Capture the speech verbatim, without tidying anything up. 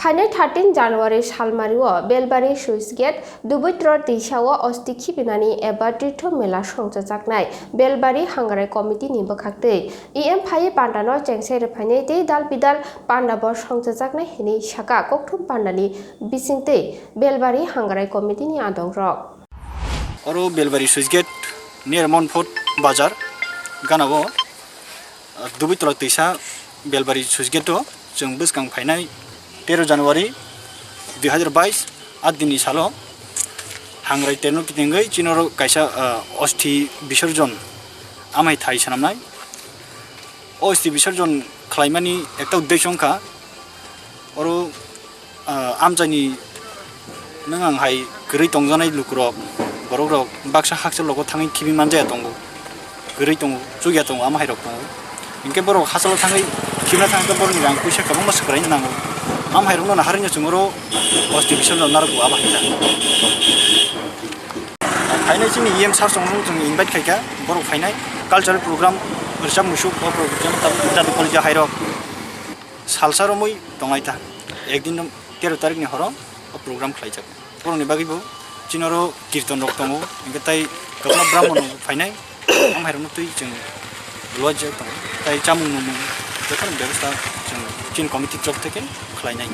Phainai thirteen January salmario Belbari Sluice Gate Dubitro Twisao osti khibinani eba Tirtho Mela songchajaknai Belbari Hangarai Committee ni bwkhaktwi E M phaiwi pandano chengsai rwphainai tei dal bidal pandabo songchajaknai hinwi sakha kokthum pandani bisingtwi Belbari Hangarai Committee ni adongrok. Oro Belbari Sluice Gate near Monfort Bazar ganao, ah, Dubitro Twisa Belbari Sluice Gate o chwng bwskang phainai tero January dui hazar bais, aa dinni salo Hangrai terno kitingwi chini oro kaisa, ah, osti bisorjon amhai thai swnamnai. O osti bisorjon khlaimani ekta uddesho wngkha oro, ah, amchaini nwng ang hai kwrwi tongjaknai lukurok, borokrok baksa hakchal rogo thangwi khibi manjaya tongo, kwrwi tongo, chukya tongo, amhairok tongo. Hinkhe borok hachalo thangwi khibna thangkhe borokni rang puisa kwbangma swkrai nango. Amhairokno naharwino chwng oro osti bisorjon narwkgo abo hai kha. Phainai chini E M sir chwng, chwng invite khaikha, borok phainai cultural program, rwchap musuk, o program, Jadu Kolija hairok salsa romwi tongnai ta. Ekdin tero tarikni horo o program khlaijak. Borokni bagwi bo chini oro kirton rok tongo, hinkhe tai kwbangma brahmon rok phainai, amhairokno twi chwng luajak tongo, tai chamung nungmung jotono bebostha chwng chini committee torof theke khlainai.